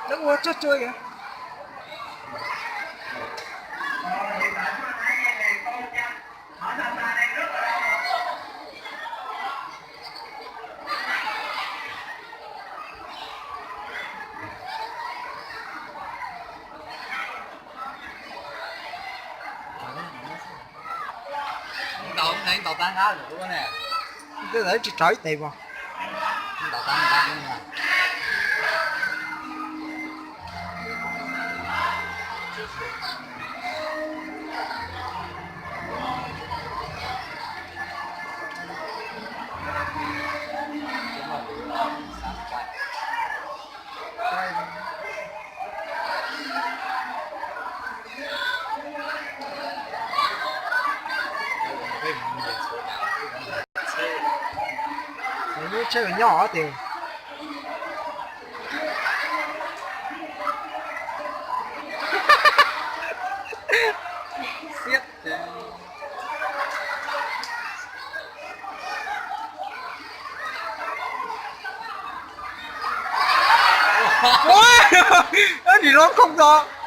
Lawv ua tsuag tsuag yom. Ntaus, ntaus tag nrho lawm ne. Twb tsis rau ib teg mas. Ntaus tag nrho. Lub tsheb nyob tias, nim no khoom to.